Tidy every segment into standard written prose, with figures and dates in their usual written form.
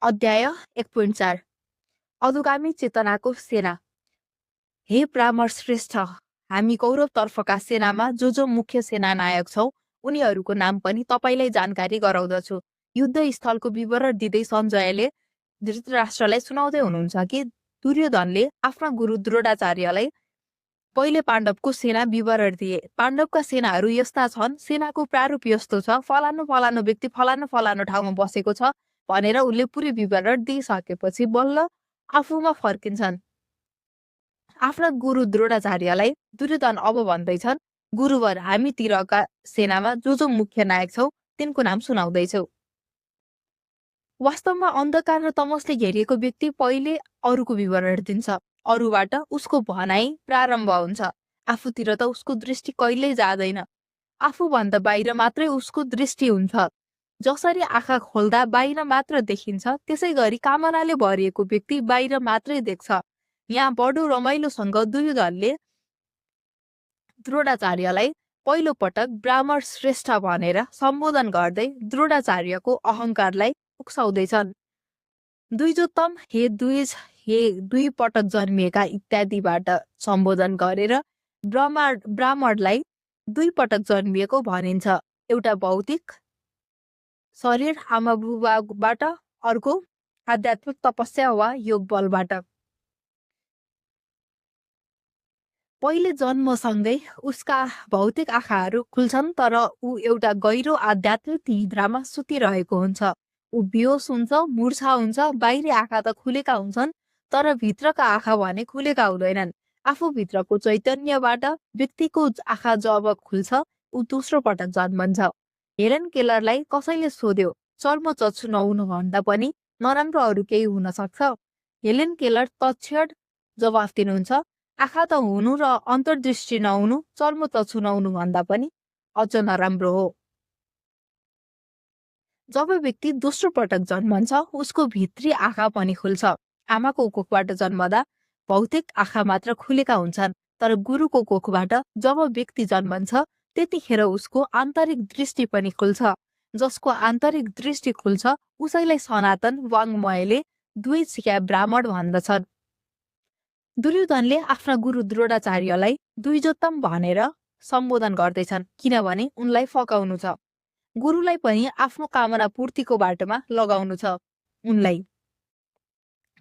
अध्याय 1.4 अधोगामी चेतनाको सेना। हे ब्राह्मण श्रेष्ठ, हामी कौरवतर्फका सेनामा जो मुख्य सेनानायक छौं उनीहरूको नाम पनि तपाईलाई जानकारी गराउँदछु। युद्धस्थलको विवरण दिँदै सञ्जयले धृतराष्ट्रलाई सुनाउँदै हुनुहुन्छ कि दुर्योधनले आफ्ना गुरु द्रोणाचार्यलाई पहिले पाण्डवको सेना विवरण दिए। पाण्डवका सेनाहरू यस्ता छन्, सेनाको प्रारूप यस्तो छ, फलानु व्यक्ति फलानु ठाउँमा बसेको छ भनेर उनले पुरै विवरण दिइसकेपछि बल्ल आफूमा फर्किन्छन्। आफ्ना गुरु द्रोणाचार्यलाई दुर्योधन अब भन्दैछन्, गुरुवर, हामीतिरका सेनामा जो मुख्य नायक छौ तिनको नाम सुनाउँदैछौ। वास्तवमा अन्धकार र तमसले घेरिएको व्यक्ति पहिले अरूको विवरण दिन्छ, अरूबाट उसको भनाइ प्रारम्भ हुन्छ। आफूतिर त उसको दृष्टि कहिल्यै जाँदैन, आफूभन्दा बाहिर मात्रै उसको दृष्टि हुन्छ। जसरी आँखा खोल्दा बाहिर मात्र देखिन्छ, त्यसै गरी कामनाले भरिएको व्यक्ति बाहिर मात्रै देख्छ। यहाँ बडो रमाइलोसँग दुर्योधनले द्रोणाचार्यलाई पहिलो पटक ब्राह्मण श्रेष्ठ भनेर सम्बोधन गर्दै द्रोणाचार्यको अहंकारलाई उक्साउँदैछन्। द्विजोत्तम, हे दुई पटक जन्मिएका इत्यादिबाट सम्बोधन गरेर ब्राह्मणलाई दुई पटक जन्मिएको भनिन्छ। एउटा भौतिक शरीर आमा बुबाबाट, अर्को आध्यात्मिक तपस्या वा योग बलबाट। पहिले जन्मसँगै उसका भौतिक आँखाहरू खुल्छन्, तर ऊ एउटा गहिरो आध्यात्मिक निद्रामा सुतिरहेको हुन्छ। ऊ बेहोस हुन्छ, मूर्छा हुन्छ। बाहिरी आँखा त खुलेका हुन्छन्, तर भित्रका आँखा भने खुलेका हुँदैनन्। आफूभित्रको चैतन्यबाट व्यक्तिको आँखा जब खुल्छ, ऊ दोस्रो पटक जन्मन्छ। हेलेन केलरलाई कसैले सोध्यो, चर्म चक्षु नहुनु भन्दा पनि नराम्रो अरू केही हुन सक्छ? हेलेन केलर तत्क्षण जवाफ दिनुहुन्छ, आँखा त हुनु र अन्तर्दृष्टि नहुनु, चर्म चक्षु नहुनु भन्दा पनि अझ नराम्रो हो। जब व्यक्ति दोस्रो पटक जन्मन्छ, उसको भित्री आँखा पनि खुल्छ। आमाको कोखबाट जन्मदा भौतिक आँखा मात्र खुलेका हुन्छन्, तर गुरुको कोखबाट जब व्यक्ति जन्मन्छ त्यतिखेर उसको आन्तरिक दृष्टि पनि खुल्छ। जसको आन्तरिक दृष्टि खुल्छ उसैलाई सनातन वाङ्मयले दुई छिया ब्राह्मण भन्दछन्। दुर्योधनले आफ्ना गुरु द्रोणाचार्यलाई द्विजोत्तम भनेर सम्बोधन गर्दैछन्, किनभने उनलाई फकाउनु छ। गुरुलाई पनि आफ्नो कामना पूर्तिको बाटोमा लगाउनु छ। उनलाई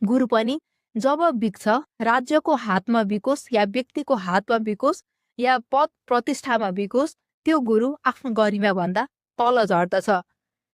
गुरु पनि जब बिक्छ, राज्यको हातमा बिकोस् या व्यक्तिको हातमा बिकोस् या पद प्रतिष्ठामा बिकोस्, त्यो गुरु आफ्नो गरिमा भन्दा तल झर्दछ।